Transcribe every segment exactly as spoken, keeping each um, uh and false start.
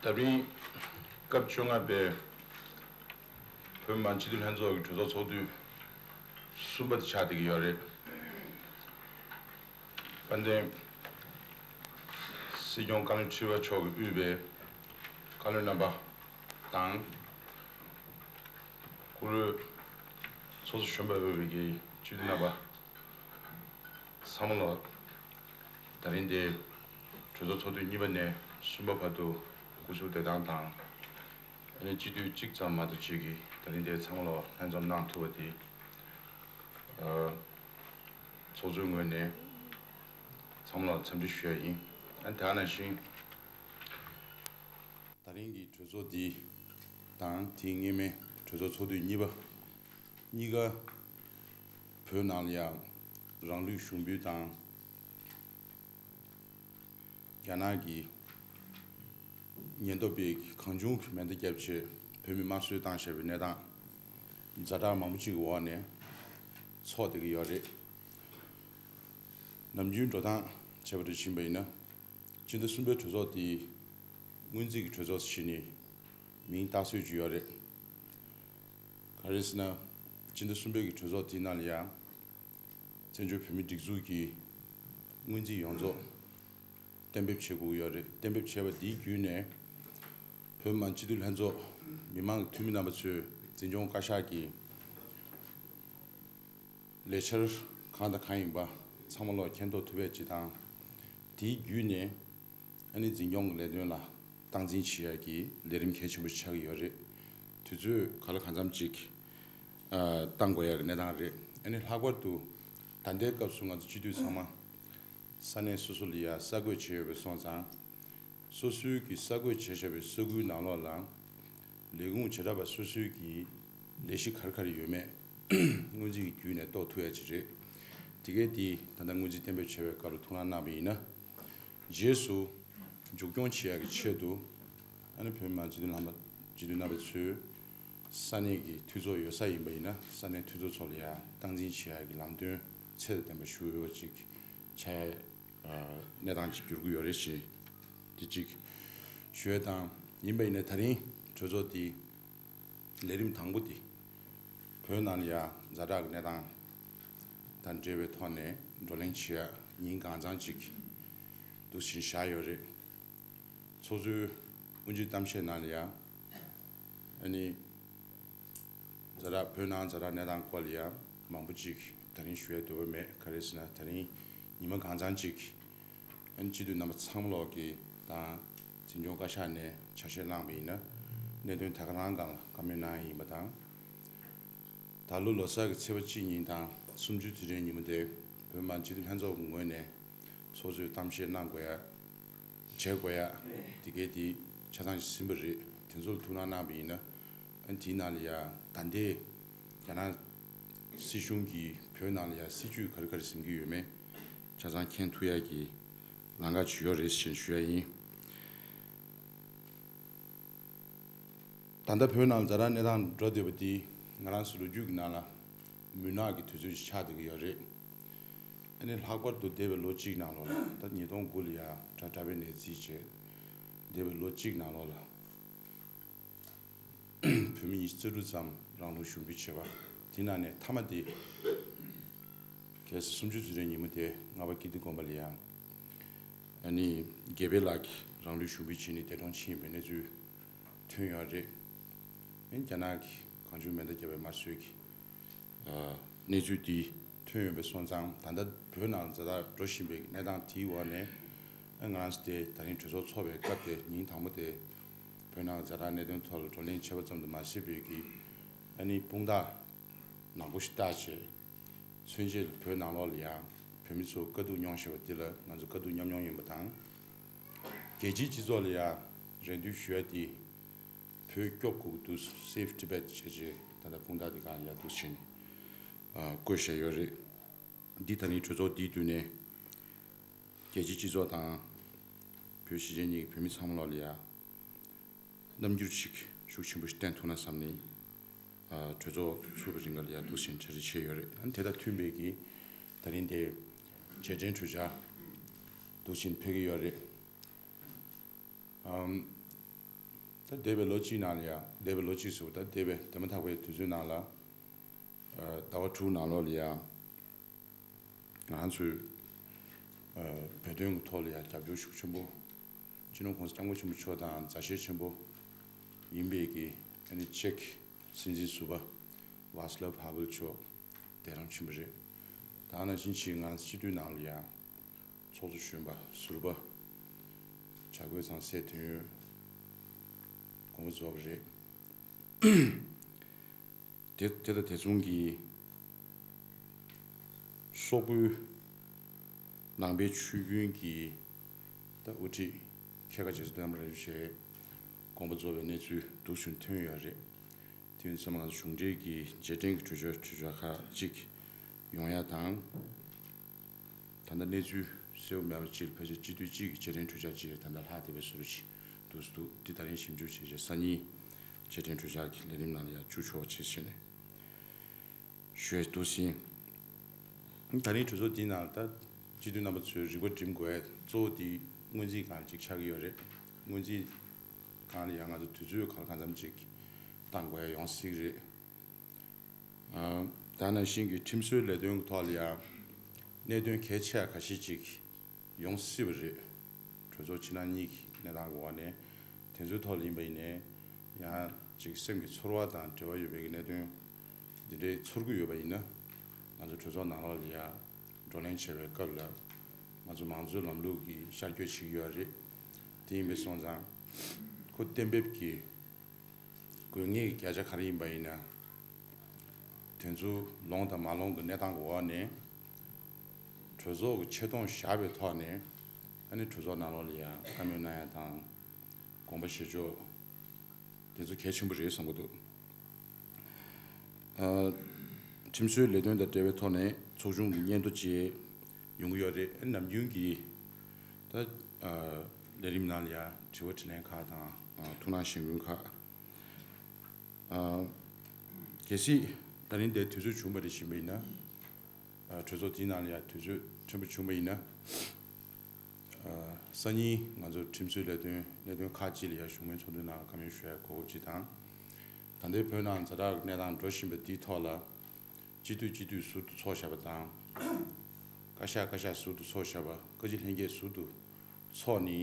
ད་རིང་སྐབས་བཅོ་ལྔ་པའི་བོད་མི་མང་སྤྱི་འཐུས་ལྷན་ཚོགས་ཀྱི་གྲོས་ཚོགས་ཚོགས་དུས་གསུམ་པ་དེ་ཆགས་བསྡད་ཀྱི་ཡོད་རེད། དཔལ་ལྡན་སྲིད་སྐྱོང་བཀའ་བློན་ཁྲི་པ་མཆོག་གིས་དབུས་པའི་བཀའ་བློན་རྣམ་པ་དང་། བཀུར་འོས་ཚོགས་གཙོ་གཞོན་པ་འོས་པའི་གི་སྤྱི་འཐུས་རྣམ་པ་ཚང་མ་ལ། ད་རིང་འདིར་གྲོས་ཚོགས་ཚོགས་དུས་གཉིས་པ་ནས་གསུམ་པ་བར་དུ་སྐུ་གཟུགས་བདེ་ཐང་དང་། ཨ་ནི་སྤྱི་འཐུས་གཅིག་ཙམ་མ་གཏོགས་གཅིག་གིས་ད་རིང་འདིར་ཚང་མ་ལ་ལྷན་འཛོམས་གནང་ཐུབ་པ་དེ། ཨ། ཚོགས་གཙོའི་ངོས་ནས་ཚང་མ་ལ་འཚམས་འདྲི་ཞུ་ཡ་ཡིན། ཨ་ནི་དེ་ནང་བཞིན། ད་རིང་གི་གྲོས་ཚོགས་འདི་དང་དེའི་སྔོན་མའི་གྲོས་ཚོགས་ཚོགས་དུས་གཉིས་པ་གཉིས་ཀ་བོད་ནང་ལ་ཡང་རང་ལུས་ཞུགས་འབུལ་དང་། རྒྱ་ནག་གི་ཉེན་རྟོག་པས་གང་བྱུང་གི་མེ་མདའ་བརྒྱབ་བྱས་བོད་མི་དམར་གསོད་བཏང་བཞག་པའི་གནས་སྟངས་ཛ་དྲག་མང་པོ་ཅིག་གི་འོག་ནས་ཚོགས་བསྡད་ཀྱི་ཡོད་རེད། ནམ་རྒྱུན་འགྲོ་སྟངས་བྱས་པ་འདྲ་ཕྱིན་པ་ཡིན་ན། སྤྱི་ཟླ་གསུམ་པའི་གྲོས་ཚོགས་དེ་སྔོན་རྩིས་ཀྱི་གྲོས་ཚོགས་ཟེར་ནས་མིང་བཏགས་སྲོལ་ཅིག་ཡོད་རེད། ག་རེ་ཟེར་ན། སྤྱི་ཟླ་གསུམ་པའི་གི་གྲོས་ཚོགས་དེའི་ནང་ལ་ཡང་བཙན་བྱོལ་བོད་མིའི་སྒྲིག་འཛུགས་ཀྱི་སྔོན་རྩིས་ཡོངས་རྫོགས་གཏན་འབེབས་བྱེད་དགོས་ཀྱི་ཡོད་རེད། གཏན་འབེབས་བྱས་པ་དེའི་བརྒྱུད་ནས་བོད་མི་མང་སྤྱི་འཐུས་ལྷན་ཚོགས་མི་མང་གི་འཐུས་མི་རྣམ་པ་ཚོས་འཛིན་སྐྱོང་བཀའ་ཤག་གི་ལས་འཆར་གང་དང་གང་ཡིན་པ་ཚང་མ་ལོག་མཁྱེན་རྟོགས་ཐུབ་ཡ་ཅིག་དང་། དེའི་བརྒྱུད་ནས་ཨ་ནི་འཛིན་སྐྱོང་གི་ལས་དོན་ལ་སྟངས་འཛིན་བྱེད་ཡ་གི་ལས་རིམ་གལ་ཆེན་པོ་ཆགས་ཀྱི་ཡོད་རེད། དུས་ཚོད་ག་ལ་གང་འཚམ་ཅིག་ཨ་བཏང་དགོས་ཡ་གི་གནས་སྟངས་རེད། ཨ་ནི་ལྷག་པར་དུ་ད་ལྟའི་སྐབས་སུ་ང་ཚོ་སྤྱི་འཐུས་ཚང་མ་ས་གནས་སོ་སོ་ལ་ཡ་གསར་འགོད་བྱས་ཡོད་པའི་སོང་ཙང་། སོ་སོའི་གི་གསར་འགོད་བྱས་བཞག་པའི་ས་ཁུལ་ནང་ལོགས་ལ་ལས་ཁུངས་བྱེ་བྲག་པ་སོ་སོའི་གི་ལས་གཞི་ག་རེ་ག་རེ་ཡོད་མེད་སྔོན་རྩིས་ཀྱི་བརྒྱུད་ནས་རྟོགས་ཐུབ་ཡ་ཅིག་རེད། དེ་གས་དེ་ད་ལྟ་སྔོན་རྩིས་གཏན་འབེབས་བྱས་པའི་སྐབས་ལ་ཐུགས་སྣང་གནང་བ་ཡིན་ན། རྗེས་སུ་མཇུག་སྐྱོང་བྱེད་ཡ་གི་ཆེད་དུ་ཨ་ནི་བོད་མི་མང་སྤྱི་འཐུས་རྣམ་པ་སྤྱི་འཐུས་རྣམ་པ་ཚོས་ས་གནས་ཀྱི་འཐུས་ཚོགས་ཡོད་ས་ཡིན་པ་ཡིན་ན་ས་གནས་འཐུས་ཚོགས་ཚོ་ལ་ཡ་སྟངས་འཛིན་བྱེད་ཡ་གི་ལམ་སྟོན་ཚད་དང་ལྡན་པ་ཞུ་ཡ་ཅིག་ཆགས་ཡ། གནས་སྟངས་ཅིག་འགྱུར་གྱི་ཡོད་རེད་ཞེས་དེ་གཅིག་ཞུ་ཡ་དང་། ཡིན་པ་ཡིན་ན་ད་རིང་གྲོས་ཚོགས་འདིའི་ལས་རིམ་དང་པོ་འདི་བོད་ནང་ལ་ཡ་ཛ་དྲག་གི་གནས་སྟངས་དང་འབྲེལ་བའི་ཐོག་ནས་བགྲོ་གླེང་བྱེད་ཡ་ཉིན་གང་ཚང་ཅིག་འདུག་བཞིན་བཞག་ཡོད་རེད། ཚོགས་གཙོའི་དབུ་འབྱེད་གཏམ་བཤད་ནང་ལ་ཡ་ཨ་ནི། ཛ་དྲག་བོད་ནང་ཛ་དྲག་གནས་སྟངས་སྐོར་ལ་ཡང་མང་པོ་ཅིག་ད་རིང་ཞུ་ཡ་འདོད་པ་མེད། ག་རེ་ཟེར་ན་ད་རིང་ཉི་མ་གང་ཚང་ཅིག་ཨ་ནི་སྤྱི་འཐུས་རྣམ་པ་ཚང་མ་ལོག་གི་དང་འཛིན་སྐྱོང་བཀའ་ཤག་ནས་ཆ་ཤས་བླངས་པ་ཡིན་ན་གནད་དོན་དེ་ག་རང་སྒང་ལ་བཀའ་མོལ་གནང་ཡ་ཡིན་པ་དང་། ད་ལོ་ལོ་གསར་གྱི་ཚེས་པ་གཅིག་ཉིན་དང་གསུམ་བཅུའི་དུས་དྲན་ཉིན་མོ་དེ་བོད་མི་མང་སྤྱི་འཐུས་ལྷན་ཚོགས་ཀྱི་ངོས་ནས་ཚོགས་གཙོས་གཏམ་བཤད་གནང་དགོས་ཡ། བྱེད་དགོས་ཡ། དེ་གའི་དེ་ཆ་ཚང་ཞིག་ཟིན་པ་རེད། དེ་ཚོ་ལ་ཐུགས་སྣང་གནང་བ་ཡིན་ན། ཨ་ནི་དེའི་ནང་ལ་ཡ་ད་ལྟའི་རྒྱ་ནག་སྲིད་གཞུང་གིས་བོད་ནང་ལ་ཡ་སྲིད་ཇུས་ག་རེ་ག་རེ་འཛིན་གྱི་ཡོད་མེད་ཆ་ཚང་མཁྱེན་ཐུབ་ཡ་གི་ལམ་ཁ་ཅིག་ཡོད་རེད་ཞེས་ཞུ་ཡ་ཡིན། ད་ལྟ་བོད་ནང་ཛ་དྲག་གནས་སྟངས་འགྲོ་བསྡད་པ་འདི་ང་རང་ཚོ་ལོ་རྒྱུས་ཀྱི་ནང་ལ་མུན་ནག་གི་དུས་ཚོད་ཅིག་ཆགས་བསྡད་ཀྱི་ཡོད་རེད། ཨ་ནི་ལྷག་པར་དུ་འདས་པའི་ལོ་གཅིག་ནང་ལོགས་ལ་ད་ཉིས་སྟོང་དགུ་ལ་ཡ་དྲ་དྲ་བའི་ནས་རྩིས་བྱས་འདས་པའི་ལོ་གཅིག་ནང་ལོགས་ལ་བོད་མི་ཉི་ཤུ་རྩ་དྲུག་ཙམ་རང་ལུས་ཞུགས་འབུལ་བྱས་པ་དེ་ནང་ནས་མཐའ་མ་དེ་གལ་སྲིད་གསུམ་བཅུའི་དུས་དྲན་ཉིན་མོ་དེ་རྔ་བ་ཀིརྟི་དགོན་པ་ལ་ཡ་ཨ་ནི་དགེ་འཕེལ་ལགས་ཀྱིས་རང་ལུས་ཞུགས་འབུལ་བྱས་ནས་འདས་གྲོངས་ཕྱིན་པའི་གནས་ཚུལ་ཐོན་ཡོད་རེད། ཨ་ནི་རྒྱ་ནག་གིས་གང་བྱུང་མེ་མདའ་བརྒྱབ་པའི་དམར་གསོད་ཀྱི་ཨ་གནས་ཚུལ་འདི་ཐོན་ཡོད་པའི་སོང་ཙང་ད་ལྟ་བོད་ནང་ཛ་དྲག་འགྲོ་བཞིན་པའི་གནས་སྟངས་དེའི་འོག་ནས་ཨ་ང་རང་ཚོ་དེ་ད་རིང་གྲོས་ཚོགས་ཚོགས་པའི་སྐབས་དེ་ཉིན་དང་པོ་དེ་བོད་ནང་ཛ་དྲག་གནད་དོན་ཐོག་ལ་བགྲོ་གླེང་བྱས་པ་ཙམ་དུ་མ་ཟད་པའི་གི་ཨ་ནི་དཔུང་རྡང་ནག་པོ་ཞིག་བཏགས་བྱས། མཚོན་བྱེད་ལ་བོད་ནང་ལོགས་ལ་ཡང་བོད་མི་ཚོ་དཀའ་སྡུག་མྱོང་བཞིན་པ་འདི་ལ་ང་ཚོ་དཀའ་སྡུག་མཉམ་མྱོང་ཡིན་པ་དང་། རྒྱལ་སྤྱིའི་སྤྱི་ཚོགས་ལ་ཡང་རེ་འདུན་ཞུ་ཡ་དེ་བོད་སྐྱོབ་དགོས་ཀྱི་འདུག Save Tibet བྱས་རྗེས་ད་ལྟ་དཔུང་རྡང་དེ་གང་ཡག་འདུག་བྱས་ནས་བཀོད་བཞག་ཡོད་རེད། འདི་ད་ནི་གྲོས་ཚོགས་འདིའི་དུས་ནས་རྒྱལ་སྤྱིའི་སྤྱི་ཚོགས་དང་བོད་གཞིས་བྱེས་གཉིས་ཀྱི་བོད་མི་ཚང་མ་ལོགས་ལ་ཡང་རྣམ་འགྱུར་ཞིག་ཤུགས་ཆེན་པོ་ཞིག་བསྟན་ཐུབ་ན་བསམ་ནས། ཨ་གྲོས་ཚོགས་ཚུགས་པའི་རིང་ལ་ཡང་འདུག་སེ་གྲ་སྒྲིག་བྱས་ཡོད་རེད། ཨ་ནི་དེ་དང་མཐུན་པའི་གི་ད་རིང་དེ་རྗེས་དྲན་གྲོས་འཆར་འདུག་སེ་ཕེབས་ཀྱི་ཡོད་རེད། ཨམ་ ད་འདས་པའི་ལོ་གཅིག་ནང་ལ་ཡང་འདས་པའི་ལོ་གཅིག་ཟེར་བ་ད་འདས་པའི་དེ་མ་ཐག་པའི་དུས་ཚོད་ནང་ལ་ཟླ་བ་དྲུག་ནང་ལོགས་ལ་ཡང་ང་ཚོས་བོད་དོན་གྱི་ཐོག་ལ་ཡང་རྒྱབ་སྐྱོར་ཤུགས་ཆེན་པོ་སྤྱི་ནོར་༸གོང་ས་༸སྐྱབས་མགོན་ཆེན་པོ་མཆོག་དང་མཛའ་བཤེས་ཆེན་པོ་ཡིན་པའི་གི་ཨ་ནི་ཅེཀ་སྲིད་འཛིན་ཟུར་པ་ཝཱ་སི་ལབ་ཧ་ཝེལ་མཆོག་འདས་གྲོངས་ཕྱིན་པ་རེད། ད་ནང་བཞིན་ཅིག་ང་སྤྱི་འཐུས་ནང་ལ་ཡང་ཚོགས་གཙོ་གཞོན་པ་ཟུར་པ་བྱ་རྒོད་ཚང་སྲས་དོན་ཡོད་དགོངས་པ་རྫོགས་པ་རེད། དེ་དེ་དང་དེ་མཚུངས་ཀྱི་སོག་པོའི་ནང་པའི་ཆོས་རྒྱུན་གྱི་ད་དབུ་ཁྲིད་མཁས་དགའ་རྗེ་བཙུན་སྟོན་པ་རིན་པོ་ཆེ་དགོངས་པ་རྫོགས་པའི་གནས་ཚུལ་འདུག་བྱུང་ཐོན་ཡོད་རེད། དེ་ཡིན་ཙང་ང་ཚོ་གཞུང་འབྲེལ་གྱི་རྗེས་དྲན་གྱི་གྲོས་ཆོད་གྲོས་ཆོད་ཁག་ཅིག་ཡོང་ཡ་དང་། ད་ལྟ་གནས་ཚུལ་གསལ་པོ་མེད་པ་ཅིག་ཕལ་ཆེར་སྤྱི་འཐུས་གཅིག་གི་རྗེས་དྲན་གྲོས་འཆར་ཅིག་ད་ལྟ་ལྷག་བསྡད་པའི་བཟོ་འདྲ་ཅིག་འདུག་འདུག་འདི་ད་རིང་ཞིབ་འཇུག་བྱས་རྗེས་སང་ཉིན་རྗེས་དྲན་གྲོས་འཆར་གྱི་ལས་རིམ་ནང་ལ་ཡང་བཅུག་ཆོག་ཅེས་བྱས་ནས་ཞུ་ཡས་འདུག་ཟིན། ད་རིང་གྲོས་ཚོགས་འདིའི་ནང་ལ་ད་སྤྱི་འཐུས་རྣམ་པ་ཚོས་རིག་པ་སྒྲིམ་དགོས་ཡས་གཙོ་བོ་འདི་སྔོན་རྩིས་སྒང་ལ་ཅིག་ཆགས་ཀྱི་ཡོད་རེད། སྔོན་རྩིས་སྒང་ལ་ཡང་ང་ཚོ་དུས་ཚོད་གང་ལ་གང་འཚམ་ཅིག་བཏང་དགོས་ཡ་ཡོང་སྲིད་ཀྱི་རེད། ཨ། ད་ནང་བཞིན་གྱི་ཁྲིམས་བཟོའི་ལས་དོན་གྱི་ཐོག་ལ་ཡང་གནད་དོན་གལ་ཆེ་བ་ཁ་ཤས་ཅིག་ཡོང་སྲིད་པ་རེད། གྲོས་ཚོགས་ཕྱི་ནང་གཉིས་ཀྱི་གནས་སྟངས་ཀྱི་འོག་ནས་དེ་ཚོའི་ཐོག་ལ་ཡིན་པ་ཡིན་ནའི་ཡང་ཅིག་སེམས་ཀྱི་ཚོར་བ་དང་འབྲེལ་བ་ཡོད་པའི་གནད་དོན་འདི་འདྲའི་ཚོར་གྱི་ཡོད་པ་ཡིན་ན་ང་ཚོ་གྲོས་ཚོགས་ནང་ལོགས་ལ་ཡང་བགྲོ་གླེང་བྱེད་པའི་སྐབས་ལ་ང་ཚོ་མང་གཙོའི་ལམ་ལུགས་ཀྱི་ཤར་བསྐྱོད་བྱེད་ཀྱི་ཡོད་རེད། དེ་ཡིན་པའི་སོང་ཙང་ཁོ་གཏན་འབེབས་ཀྱི་དགོས་ངེས་ཀྱི་བརྒྱ་ཆ་ག་རེ་ཡིན་པ་ཡིན་ན། དེ་ཚོ་ལོང་དང་མ་ལོང་གི་གནས་སྟངས་ཀྱི་འོག་ནས་གྲོས་ཚོགས་ཀྱི་ཆེ་མཐོང་བཞག་པའི་ཐོག་ནས་ཨ་ནི་གྲོས་ཚོགས་ནང་ལོགས་ལ་ཡང་བཀའ་མོལ་གནང་ཡ་དང་དགོངས་པ་བཞེས་ཕྱོགས་དེ་ཚོ་གལ་ཆེན་པོ་རེད་བསམ་གྱི་འདུག་ཨ། ཁྲིམས་བཟོའི་ལས་དོན་དང་འབྲེལ་བའི་ཐོག་ནས་ཚོགས་ཆུང་གི་སྙན་ཐོ་བཅས་ཡོང་གི་ཡོད་རེད། ཨ་ནི་ནམ་རྒྱུན་གྱི་ད་ཨ་ལས་རིམ་ནང་ལ་ཡང་དྲི་བ་དྲིས་ལན་ཁག་དང་ཨ་ཐུགས་སྣང་ཞུ་མཁན་ཁག་ཨ། གལ་སྲིད་ད་རིང་འདིར་དུས་ཚོད་བྱུང་བ་རེ་བཞིན་པ་ཡིན་ན། ཨ་གྲོས་ཚོགས་འདིའི་ནང་ལ་ཡང་དུས་ཚོད་ཕྲན་བུ་བྱུང་བ་ཡིན་ན། ཨ་སང་ཉིན་ང་ཚོ་ཁྲིམས་བཟོའི་ལས་དོན་གནད་དོན་ཁག་ཅིག་ལ་ཡང་བཞུགས་མོལ་ཚོགས་འདུའི་ནང་བཀའ་མོལ་ཞུ་ཡ་གོ་སྐབས་ཅིག་དང་། ད་ལྟའི་བོད་ནང་ཛ་དྲག་གི་གནས་སྟངས་འགྲོ་བཞིན་པ་འདིའི་ཐོག་ལ། སྤྱི་འཐུས་སྤྱི་འཐུས་ཟུར་དུ་ཚོགས་བཞག་པ་དང་། བཀའ་ཤག་བཀའ་ཤག་ཟུར་དུ་ཚོགས་བཞག་པ། བཀའ་སྤྱི་ལྷན་རྒྱས་ཟུར་དུ་ཚོགས་ནི།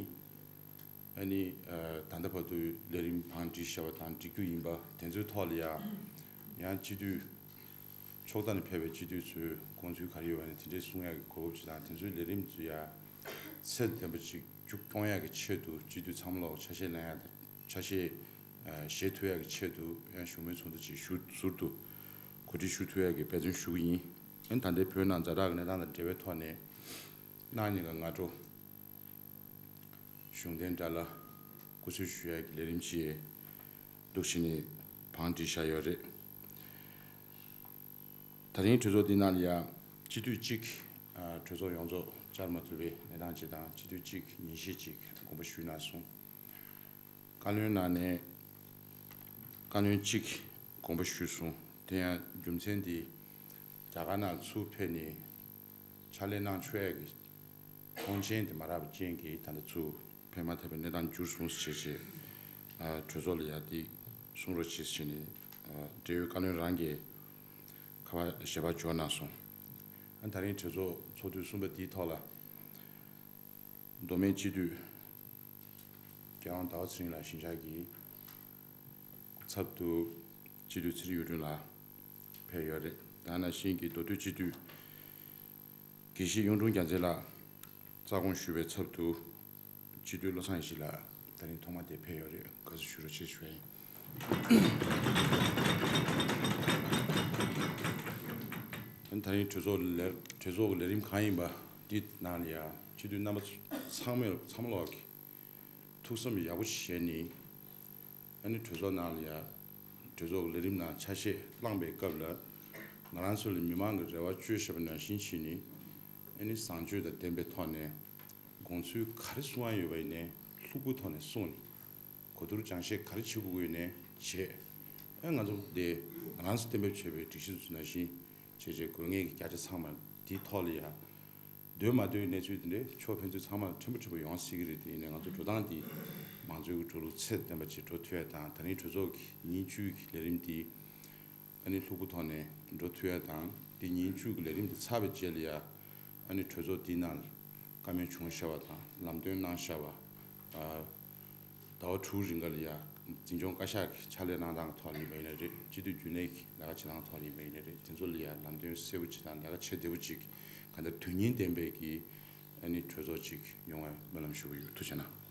ཨ་ནི་ཨ་ད་ལྟ་བར་དུ་ལས་རིམ་བང་སྒྲིག་བཞག་པ་དང་སྒྲིག་རྒྱུ་ཡིན་པ་དེ་ཚོའི་ཐོག་ལ་ཡང་། ཡང་སྤྱི་འཐུས་ཕྱོགས་མཐའ་ནས་ཕེབས་པའི་སྤྱི་འཐུས་ཚོས་དགོངས་ཚུལ་ག་རེ་ཡོད་པ་ནི་དེ་འདྲའི་གསུང་ཡག་གི་གོ་སྐབས་ཅིག་དང་དེ་ཚོའི་ལས་རིམ་ཚོ་ཡང་ཚད་ལྡན་པ་ཅིག་མཇུག་སྐྱོང་ཡག་གི་ཆེད་དུ་སྤྱི་འཐུས་ཚང་མ་ལོག་ཆ་ཤས་ལེན་ཡག་དང་ཆ་ཤས་ཨ་བཞེས་ཐུབ་ཡག་གི་ཆེད་དུ་ཡང་བཞུགས་མོལ་ཚོགས་འདུ་ཅིག་ཞུ་ཟུར་དུ་གོ་སྒྲིག་ཞུ་ཐུབ་ཡག་གི་འབད་བརྩོན་ཞུ་གི་ཡིན། ཨ་ནི་ད་ལྟའི་བོད་ནང་ཛ་དྲག་གི་གནས་སྟངས་དང་འབྲེལ་བའི་ཐོག་ནས་གནངས་ཉིན་གྱི་སྔ་དྲོ་གཞུང་བསྟེན་དགྲ་ལྷ་སྐུ་གསོལ་ཞུ་ཡག་གི་ལས་རིམ་ཅིག་འདུག་བྱས་ནས་བང་སྒྲིག་བཞག་ཡོད་རེད། ད་རིང་གྲོས་ཚོགས་འདི་ནང་ལ་ཡང་སྤྱི་འཐུས་གཅིག་ཨ་གྲོས་ཚོགས་ཡོངས་རྫོགས་བཅར་མ་ཐུབ་པའི་གནས་སྟངས་ཅིག་དང་སྤྱི་འཐུས་གཅིག་ཉིན་ཤས་ཅིག་དགོངས་པ་ཞུས་གནང་སོང་། བཀའ་བློན་ནང་ནས་བཀའ་བློན་གཅིག་དགོངས་པ་ཞུས་སོང་། དེ་ཡང་རྒྱུ་མཚན་འདི་རྒྱ་གར་ནང་ཚུར་ཕེབས་ནས་ཕྱག་ལས་གནང་ཆོག་ཡག་གི་ཐོངས་མཆན་དེ་མ་རག་པའི་རྐྱེན་གྱིས་ད་ལྟ་ཚུར་ཕེབས་མ་ཐུབ་པའི་གནས་སྟངས་འགྱུར་སོང་ཟེར་བྱས། ཨ་གྲོས་ཚོགས་ལ་ཡ་དེ་གསུང་རོགས་བྱེད་ཟེར་ནས་ཨ་འབྲེལ་ཡོད་བཀའ་བློན་རང་གིས་ཁ་པར་ཞལ་པར་འབྱོར་གནང་སོང་། ཨ་ད་རིང་གྲོས་ཚོགས་ཚོགས་དུས་གསུམ་པ་འདིའི་ཐོག་ལ་མདོ་སྨད་སྤྱི་འཐུས་རྒྱལ་དབང་ཟླ་བ་ཚེ་རིང་ལགས་ཞིང་གཤེགས་ཀྱི་ཚབ་ཏུ་སྤྱི་འཐུས་ཚེ་རིང་གཡུ་སྒྲོན་ལགས་ཕེབས་ཡོད་རེད། ད་ནང་བཞིན་གྱི་མདོ་སྟོད་སྤྱི་འཐུས་དགེ་བཤེས་གཡུང་དྲུང་རྒྱལ་མཚན་ལགས་རྩ་དགོངས་ཞུས་པའི་ཚབ་ཏུ་སྤྱི་འཐུས་བློ་བཟང་ཡེ་ཤེས་ལགས་ད་རིང་ཐོག་མ་དེ་ཕེབས་ཡོད་རེད། དགའ་བསུ་ཞུ་རོགས་བྱེད་ཞུ་བ་ཡིན། ད་རིང་གྲོས་ཚོགས་ལས་གྲོས་ཚོགས་ཀྱི་ལས་རིམ་གང་ཡིན་པ་འདི་ནང་ལ་ཡང་སྤྱི་འཐུས་རྣམ་པ་ཚང་མས་ཚང་མ་ལོག་གིས་ཐུགས་བསམ་ཡག་པོ་བཞེས་ནས། ཨ་ནི་གྲོས་ཚོགས་ནང་ལ་ཡ། གྲོས་ཚོགས་ཀྱི་ལས་རིམ་ནང་ཆ་ཤས་བླངས་པའི་སྐབས་ལ། ང་རང་ཚོ་ལ་མི་མང་གི་རེ་བ་བཅོལ་བཞག་པ་ནང་བཞིན་བྱས་ནས། ཨ་ནི་བཟང་སྤྱོད་དང་ལྡན་པའི་ཐོག་ནས། དགོངས་ཚུལ་ག་རེ་གསུང་ཡ་ཡོད་པ་ཡིན་ནའི་ལྷུག་པོའི་ཐོག་ནས་གསུངས་ནས། གོ་བསྡུར་སྦྱང་བཤད་ག་རེ་བྱེད་དགོས་ཡོད་ནའི་བྱས། ཨ་ང་ཚོ་དེ་ང་རང་ཚོ་གཏན་འབེབས་བྱས་པའི་སྒྲིག་གཞི་ཚོ་ནང་བཞིན་བྱས་བྱས་དགོས་ངེས་ཀྱི་བརྒྱ་ཆ་ཚང་མ་དེའི་ཐོག་ལ་ཡ། འདོད་མ་འདོད་གནས་ཚུལ་དེ་འདྲའི་ཕྱོགས་ཕན་ཚུན་ཚང་མར་ཕྲན་བུ་ཕྲན་བུ་ཡོང་སྲིད་ཀྱི་རེད། དེ་ཡིན་ནའི་ང་ཚོ་འགྲོ་སྟངས་འདི་ མང་གཙོའི་གི་འགྲོ་ལུགས་ཚད་ལྡན་པ་ཅིག་འགྲོ་ཐུབ་ཡ་དང་། ད་རིང་གྲོས་ཚོགས་ཀྱི་ཉིན་བཅུའི་གི་ལས་རིམ་འདི་ཨ་ནི་ལྷུག་པོ་ཐོག་ནས་འགྲོ་ཐུབ་ཡ་དང་། འདི་ཉིན་བཅུ་གི་ལས་རིམ་འདི་ཚར་བའི་རྗེས་ལ་ཡ་ཨ་ནི་གྲོས་ཚོགས་འདི་ནང་བཀའ་མོལ་བྱུང་བཞག་པ་དང་ལམ་སྟོན་གནང་བཞག་པ། ཨ་ཟླ་བ་དྲུག་རིང་ག་ལ་ཡ་འཛིན་སྐྱོང་བཀའ་ཤག་གི་ཕྱག་ལས་གནང་སྟངས་ཐོག་ལ་ཡིན་པ་ཡིན་ན་རེད། སྤྱི་འཐུས་རྒྱུན་ལས་ཀྱི་ལས་ཀ་བྱེད་སྟངས་ཐོག་ལ་ཡིན་པ་ཡིན་ན་རེད། དེ་ཚོ་ལ་ཡ་ལམ་སྟོན་གསལ་པོ་ཅིག་དང་ལས་ཀ་བྱེད་བདེ་པོ་ཅིག་གང་ལྟར་དོན་སྙིང་ལྡན་པའི་གི་ཨ་ནི་གྲོས་ཚོགས་ཅིག་ཡོང་བའི་སྨོན་ལམ་ཞུ་གི་ཡོད། ཐུགས་རྗེ་གནང་།